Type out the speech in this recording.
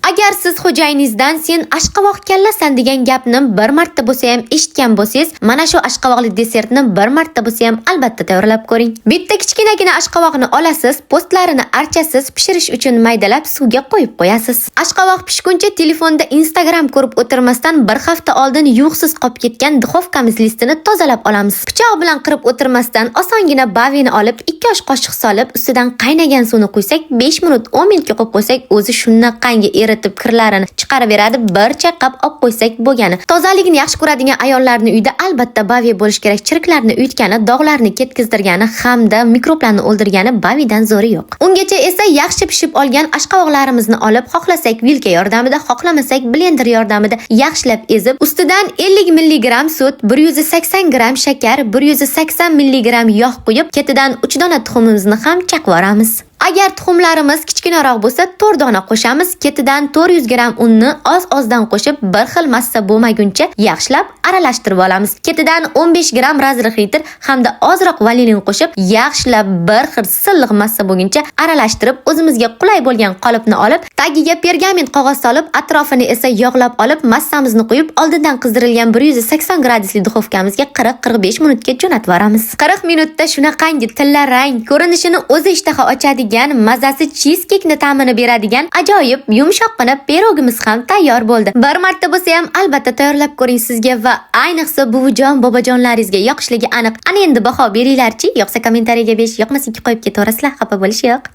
Agar siz xo'jayiningizdan "Sen ashqovoq kallasan" degan gapni bir marta bo'lsa ham eshitgan bo'lsangiz, mana shu ashqovoqli desertni bir marta bo'lsa ham albatta tayyorlab ko'ring. Bitta kichkinagina ashqovoqni olasiz, po'stlarini archasiz, pishirish uchun maydalab suvga qo'yib qo'yasiz. Ashqovoq pishguncha telefonda Instagram ko'rib o'tirmasdan bir hafta oldin yuvqsiz qolib ketgan duxovkamiz listini tozalab olamiz. Pichoq bilan qirib o'tirmasdan osongina bavini olib, 2 osh qoshiq solib, ustidan qaynagan suvni quysak, 5 minut 10 minutga qo'yib qo'ysak, o'zi shunaqangi eritib kirlarini chiqarib beradi. Bir chayqab olib qo'ysak bo'lgani. Tozalikni yaxshi ko'radigan ayollarning uyida albatta bavi bo'lishi kerak. Chiriklarni uyutgani, dog'larni ketkizdirgani hamda mikroblarni o'ldirgani bavidan zo'ri yo'q. Ungacha esa yaxshi pishib olgan ashqovoqlarimizni olib, xohlasak vilka yordamida, xohlamasak blender yordamida yaxshilab ezib, ustidan 50 mg sut, 180 gram shakar, 180 mg yog' quyib, ketidan 3 dona tuxumimizni ham chaqib yuboramiz. Agar tuxumlarimiz kichkinaroq bo'lsa, 4 dona qo'shamiz. Ketidan 400 gram unni oz-ozdan qo'shib, bir xil massa bo'lmaguncha yaxshilab aralashtirib olamiz. Ketidan 15 gram разрыхлитель hamda ozroq vanilin qo'shib, yaxshilab bir xil silliq massa bo'lguncha aralashtirib, o'zimizga qulay bo'lgan qolipni olib, tagiga pergament qog'oz solib, atrofini esa yog'lab olib, massamizni quyib, oldindan qizdirilgan 180 gradusli duxovkamizga 40-45 minutga jo'natib yuboramiz. 40 minutda shunaqangi tilla rang, ko'rinishini o'zi ishtaha ochadigan, mazasi cheesecake ta'mini beradigan ajoyib yumshoqqina pirogimiz ham tayyor bo'ldi. Bir marta bo'lsa ham albatta tayyorlab ko'ring, sizga va ayniqsa buvijon, bobojonlaringizga yoqishligi aniq. Ana endi baho beringlarchi, yoqsa kommentariyaga 5, yoqmasa 2 qo'yib ketaverasizlar, xafa bo'lish yo'q.